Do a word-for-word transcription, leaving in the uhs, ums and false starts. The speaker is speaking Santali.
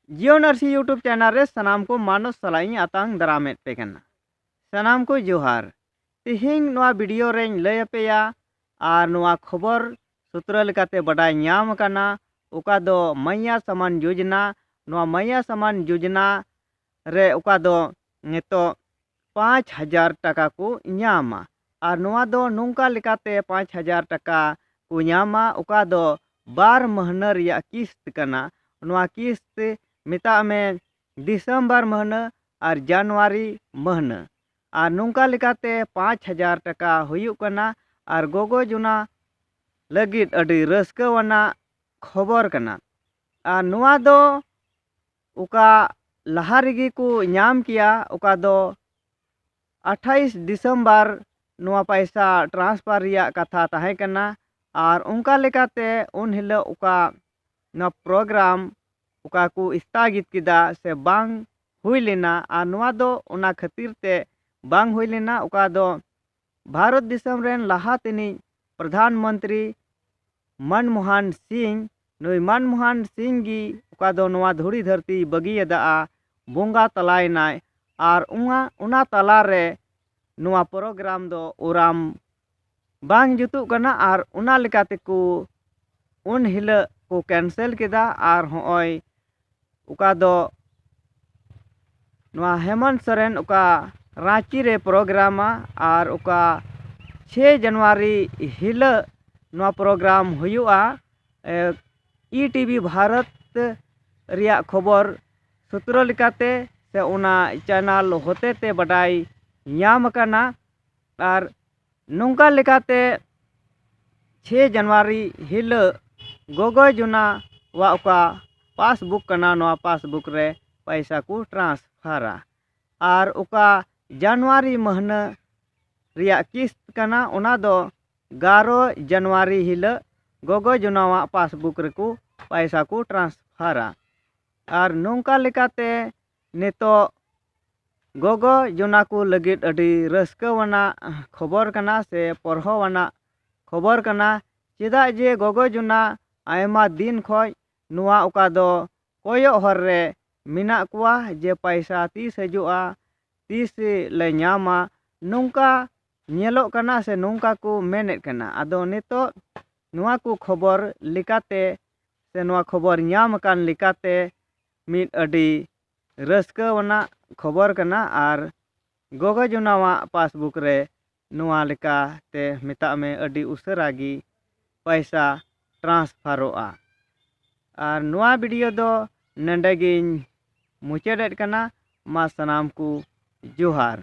ᱡᱤᱭᱳ ᱱᱟᱨᱥᱤ YouTube ᱪᱮᱱᱮᱞ ᱨᱮ ᱥᱟᱱᱟᱢ ᱠᱚ ᱢᱟᱱᱚᱛ ᱥᱟᱞᱟᱜ ᱤᱧ ᱟᱛᱟᱝ ᱫᱟᱨᱟᱢᱮᱫ ᱯᱮ ᱠᱟᱱᱟ᱾ ᱥᱟᱱᱟᱢ ᱠᱚ ᱡᱚᱦᱟᱨ᱾ ᱛᱮᱦᱮᱧ ᱱᱚᱣᱟ ᱵᱷᱤᱰᱤᱭᱳ ᱨᱮᱧ ᱞᱟᱹᱭ ᱟᱯᱮᱭᱟ ᱟᱨ ᱱᱚᱣᱟ ᱠᱷᱚᱵᱚᱨ ᱥᱩᱛᱨᱚ ᱞᱮᱠᱟᱛᱮ ᱵᱟᱰᱟᱭ ᱧᱟᱢ ᱟᱠᱟᱱᱟ, ᱚᱠᱟ ᱫᱚ ᱢᱟᱭᱭᱟ ᱥᱟᱢᱟᱱ ᱡᱳᱡᱽᱱᱟ, ᱱᱚᱣᱟ ᱢᱟᱭᱭᱟ ᱥᱟᱢᱟᱱ ᱡᱳᱡᱽᱱᱟ ᱨᱮ ᱚᱠᱟ ᱫᱚ ᱱᱤᱛᱚᱜ ᱯᱟᱸᱪ ᱦᱟᱡᱟᱨ ᱴᱟᱠᱟ ᱠᱚ ᱧᱟᱢᱟ᱾ ᱟᱨ ᱱᱚᱣᱟ ᱫᱚ ᱱᱚᱝᱠᱟ ᱞᱮᱠᱟᱛᱮ ᱯᱟᱸᱪ ᱦᱟᱡᱟᱨ ᱴᱟᱠᱟ ᱠᱚ ᱧᱟᱢᱟ, ᱚᱠᱟ ᱫᱚ ᱵᱟᱨ ᱢᱟᱹᱦᱱᱟᱹ ᱨᱮᱭᱟᱜ ᱠᱤᱥᱛ ᱠᱟᱱᱟ᱾ ᱱᱚᱣᱟ ᱠᱤᱥᱛ ᱢᱮᱛᱟᱜ ᱢᱮ ᱰᱤᱥᱮᱢᱵᱚᱨ ᱢᱟᱹᱦᱱᱟᱹ ᱟᱨ ᱡᱟᱱᱩᱣᱟᱨᱤ ᱢᱟᱹᱦᱱᱟᱹ᱾ ᱟᱨ ᱱᱚᱝᱠᱟ ᱞᱮᱠᱟᱛᱮ ᱯᱟᱸᱪ ᱦᱟᱡᱟᱨ ᱴᱟᱠᱟ ᱦᱩᱭᱩᱜ ᱠᱟᱱᱟ᱾ ᱟᱨ ᱜᱚᱜᱚ ᱡᱚᱱᱟ ᱞᱟᱹᱜᱤᱫ ᱟᱹᱰᱤ ᱨᱟᱹᱥᱠᱟᱹᱣᱟᱱᱟᱜ ᱠᱷᱚᱵᱚᱨ ᱠᱟᱱᱟ᱾ ᱟᱨ ᱱᱚᱣᱟ ᱫᱚ ᱚᱠᱟ ᱞᱟᱦᱟ ᱨᱮᱜᱮ ᱠᱚ ᱧᱟᱢ ᱠᱮᱭᱟ, ᱚᱠᱟ ᱫᱚ ᱟᱴᱷᱟᱭᱤᱥ ᱰᱤᱥᱮᱢᱵᱚᱨ ᱱᱚᱣᱟ ᱯᱟᱭᱥᱟ ᱴᱨᱟᱱᱥᱯᱷᱟᱨ ᱨᱮᱭᱟᱜ ᱠᱟᱛᱷᱟ ᱛᱟᱦᱮᱸ ᱠᱟᱱᱟ᱾ ᱟᱨ ᱚᱱᱠᱟ ᱞᱮᱠᱟᱛᱮ ᱩᱱ ᱦᱤᱞᱳᱜ ᱚᱠᱟ ᱱᱚᱣᱟ ᱯᱨᱳᱜᱨᱟᱢ ᱚᱠᱟ ᱠᱚ ᱥᱛᱷᱟᱜᱤᱛ ᱠᱮᱫᱟ ᱥᱮ ᱵᱟᱝ ᱦᱩᱭ ᱞᱮᱱᱟ᱾ ᱟᱨ ᱱᱚᱣᱟ ᱫᱚ ᱚᱱᱟ ᱠᱷᱟᱹᱛᱤᱨ ᱛᱮ ᱵᱟᱝ ᱦᱩᱭ ᱞᱮᱱᱟ, ᱚᱠᱟ ᱫᱚ ᱵᱷᱟᱨᱚᱛ ᱫᱤᱥᱚᱢ ᱨᱮᱱ ᱞᱟᱦᱟ ᱛᱮᱱᱤᱡ ᱯᱨᱚᱫᱷᱟᱱ ᱢᱚᱱᱛᱨᱤ ᱢᱚᱱᱢᱳᱦᱚᱱ ᱥᱤᱝ, ᱱᱩᱭ ᱢᱚᱱᱢᱳᱦᱚᱱ ᱥᱤᱝ ᱜᱮ ᱚᱠᱟ ᱫᱚ ᱱᱚᱣᱟ ᱫᱷᱩᱲᱤ ᱫᱷᱟᱹᱨᱛᱤ ᱵᱟᱹᱜᱤᱭᱟᱫᱟ, ᱵᱚᱸᱜᱟ ᱛᱟᱞᱟᱭᱮᱱᱟᱭ᱾ ᱟᱨ ᱚᱱᱟ, ᱚᱱᱟ ᱛᱟᱞᱟᱨᱮ ᱱᱚᱣᱟ ᱯᱨᱳᱜᱨᱟᱢ ᱫᱚ ᱚᱨᱟᱢ ᱵᱟᱝ ᱡᱩᱛᱩᱜ ᱠᱟᱱᱟ᱾ ᱟᱨ ᱚᱱᱟ ᱞᱮᱠᱟ ᱛᱮᱠᱚ ᱩᱱ ᱦᱤᱞᱳᱜ ᱠᱚ ᱠᱮᱱᱥᱮᱞ ᱠᱮᱫᱟ᱾ ᱟᱨ ᱦᱚᱸᱜᱼᱚᱭ ᱚᱠᱟ ᱫᱚ ᱱᱚᱣᱟ ᱦᱮᱢᱚᱱᱛ ᱥᱚᱨᱮᱱ ᱚᱠᱟ ᱨᱟᱸᱪᱤ ᱨᱮ ᱯᱨᱳᱜᱨᱟᱢᱟ, ᱟᱨ ᱚᱠᱟ ᱪᱷᱮᱭ ᱡᱟᱱᱩᱣᱟᱨᱤ ᱦᱤᱞᱳᱜ ᱱᱚᱣᱟ ᱯᱨᱳᱜᱨᱟᱢ ᱦᱩᱭᱩᱜᱼᱟ᱾ ᱤ ᱴᱤ ᱵᱷᱤ ᱵᱷᱟᱨᱚᱛ ᱨᱮᱭᱟᱜ ᱠᱷᱚᱵᱚᱨ ᱥᱩᱛᱨᱚ ᱞᱮᱠᱟᱛᱮ ᱥᱮ ᱚᱱᱟ ᱪᱮᱱᱮᱞ ᱦᱚᱛᱮᱛᱮ ᱵᱟᱰᱟᱭ ᱧᱟᱢ ᱟᱠᱟᱱᱟ᱾ ᱟᱨ ᱱᱚᱝᱠᱟ ᱞᱮᱠᱟᱛᱮ ᱪᱷᱮᱭ ᱡᱟᱱᱩᱣᱟᱨᱤ ᱦᱤᱞᱳᱜ ᱜᱚᱜᱚ ᱡᱚᱱᱟᱣᱟᱜ ᱚᱠᱟ ᱯᱟᱥᱵᱩᱠ ᱠᱟᱱᱟ, ᱱᱚᱣᱟ ᱯᱟᱥᱵᱩᱠ ᱨᱮ ᱯᱟᱭᱥᱟ ᱠᱚ ᱴᱨᱟᱱᱥᱯᱷᱟᱨᱟ᱾ ᱟᱨ ᱚᱠᱟ ᱡᱟᱱᱩᱣᱟᱨᱤ ᱢᱟᱹᱦᱱᱟᱹ ᱨᱮᱭᱟᱜ ᱠᱤᱥᱛ ᱠᱟᱱᱟ, ᱚᱱᱟ ᱫᱚ ᱮᱜᱟᱨᱚ ᱡᱟᱱᱩᱣᱟᱨᱤ ᱦᱤᱞᱳᱜ ᱜᱚᱜᱚ ᱡᱚᱱᱟᱣᱟᱜ ᱯᱟᱥᱵᱩᱠ ᱨᱮᱠᱚ ᱯᱟᱭᱥᱟ ᱠᱚ ᱴᱨᱟᱱᱥᱯᱷᱟᱨᱟ᱾ ᱟᱨ ᱱᱚᱝᱠᱟ ᱞᱮᱠᱟᱛᱮ ᱱᱤᱛᱚᱜ ᱜᱚᱜᱚ ᱡᱚᱱᱟ ᱠᱚ ᱞᱟᱹᱜᱤᱫ ᱟᱹᱰᱤ ᱨᱟᱹᱥᱠᱟᱹᱣᱟᱱᱟᱜ ᱠᱷᱚᱵᱚᱨ ᱠᱟᱱᱟ ᱥᱮ ᱯᱚᱨᱦᱚᱣᱟᱱᱟᱜ ᱠᱷᱚᱵᱚᱨ ᱠᱟᱱᱟ᱾ ᱪᱮᱫᱟᱜ ᱡᱮ ᱜᱚᱜᱚ ᱡᱚᱱᱟ ᱟᱭᱢᱟ ᱫᱤᱱ ᱠᱷᱚᱱ ᱱᱚᱣᱟ ᱚᱠᱟ ᱫᱚ ᱠᱚᱭᱚᱜ ᱦᱚᱨ ᱨᱮ ᱢᱮᱱᱟᱜ ᱠᱚᱣᱟ ᱡᱮ ᱯᱟᱭᱥᱟ ᱛᱤᱥ ᱦᱤᱡᱩᱜᱼᱟ, ᱛᱤᱥ ᱞᱮ ᱧᱟᱢᱟ, ᱱᱚᱝᱠᱟ ᱧᱮᱞᱚᱜ ᱠᱟᱱᱟ ᱥᱮ ᱱᱚᱝᱠᱟ ᱠᱚ ᱢᱮᱱᱮᱫ ᱠᱟᱱᱟ᱾ ᱟᱫᱚ ᱱᱤᱛᱚᱜ ᱱᱚᱣᱟ ᱠᱚ ᱠᱷᱚᱵᱚᱨ ᱞᱮᱠᱟᱛᱮ ᱥᱮ ᱱᱚᱣᱟ ᱠᱷᱚᱵᱚᱨ ᱧᱟᱢ ᱟᱠᱟᱱ ᱞᱮᱠᱟᱛᱮ ᱢᱤᱫ ᱟᱹᱰᱤ ᱨᱟᱹᱥᱠᱟᱹ ᱟᱱᱟᱜ ᱠᱷᱚᱵᱚᱨ ᱠᱟᱱᱟ᱾ ᱟᱨ ᱜᱚᱜᱚ ᱡᱚᱱᱟᱣᱟᱜ ᱯᱟᱥᱵᱩᱠ ᱨᱮ ᱱᱚᱣᱟ ᱞᱮᱠᱟᱛᱮ ᱢᱮᱛᱟᱜ ᱢᱮ ᱟᱹᱰᱤ ᱩᱥᱟᱹᱨᱟ ᱜᱮ ᱯᱚᱭᱥᱟ ᱴᱨᱟᱱᱥᱯᱷᱟᱨᱚᱜᱼᱟ᱾ ᱟᱨ ᱱᱚᱣᱟ ᱵᱷᱤᱰᱤᱭᱳ ᱫᱚ ᱱᱚᱰᱮ ᱜᱤᱧ ᱢᱩᱪᱟᱹᱫᱮᱫ ᱠᱟᱱᱟ᱾ ᱢᱟ ᱥᱟᱱᱟᱢ ᱠᱚ ᱡᱚᱦᱟᱨ᱾